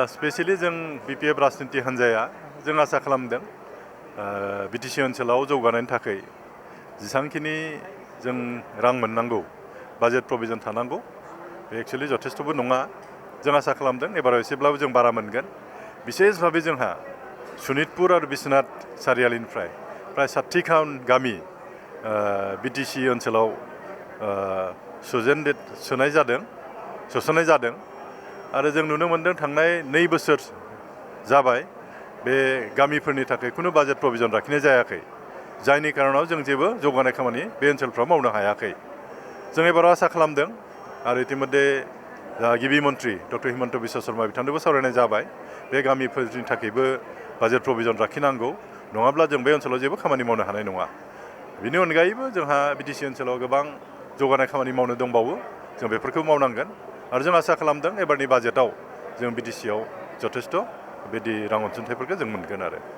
specially जों BPF राजनिति हान्जाया जों आसा खालामदों BTC ओनसोलाव जौगानायनि थाखाय जेसांखिनि जों रां मोननांगौ बाजेट प्रभिजन थानांगौ बे एक्चुअलि जथेस्थबो नङा जों आसा खालामदों एबाराव एसेब्लाबो जों बारा मोनगोन बिसेस भाबे जोंहा सनितपुर आरो बिश्वनाथ सारियालिनिफ्राय प्राय 60 खान गामि BTC ओनसोलाव सोसननाय जादों आरो जों नुनो मोनदों थांनाय 2 बोसोर जाबाय बे गामिफोरनि थाखाय खुनु बाजेट प्रभिजन लाखिनाय जायाखै जायनि कारणाव जों जेबो जौगानाय खामानि बे ओनसोलफ्राव मावनो हायाखै जों एबाराव आसा खालामदों आरो इतिमध्ये गिबि मन्त्रि डक्टर हिमन्त बिश्व शर्मा बिथांजोंबो सावरायनाय जाबाय बे गामिफोरनि थाखायबो बाजेट प्रभिजन लाखिनांगौ नङाब्ला जों बे ओनसोलाव जेबो खामानि मावनो हानाय नङा बिनि अनगायैबो जोंहा BTC ओनसोलाव गोबां जौगानाय खामानि मावनो दंबावो जों बेफोरखौ मावनांगोन आरो जों आसा खालामदों एबारनि बाजेटाव जों BTC आव जथेस्थ' बिदि रां अनसुंथाइफोरखौ जों मोनगोन आरो